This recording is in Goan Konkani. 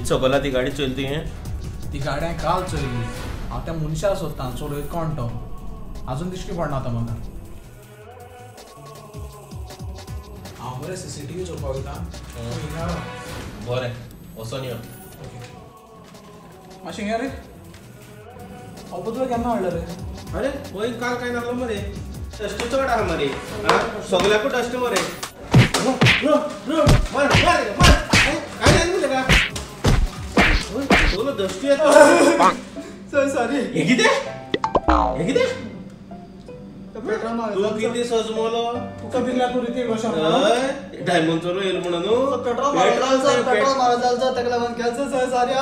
सकला ती गाडी चोयली तुवें? ती गाडी हांवें काल चोयली. हांव त्या मनशा सोदतां चलयत कोण तो, अजून दिश्टी पडना आतां म्हाका. हांव बरें CCTV चोवपाक वयता. बरें वचोन यो. ओके मातशें हिंगा रे. हो तुवें केन्ना हाडलो रे? अरे वय काल काय नासलो मरे. डस्ट चड आहा मरे, सगळ्याकूच डस्ट मरे. मार मार मार काय जालें तुका? सगळो डस्ट येता. सॉरी. हे कितें हे कितें तूं कितें सजमलो? तुका दिसला तूं ऋतिक रोशन? हय डायमंड चोरून येयलो म्हणून न्हू. पेट्रोल मारत जालचो, पेट्रोल मारत जालचो, ताका लागून केलचो. Sir sorry.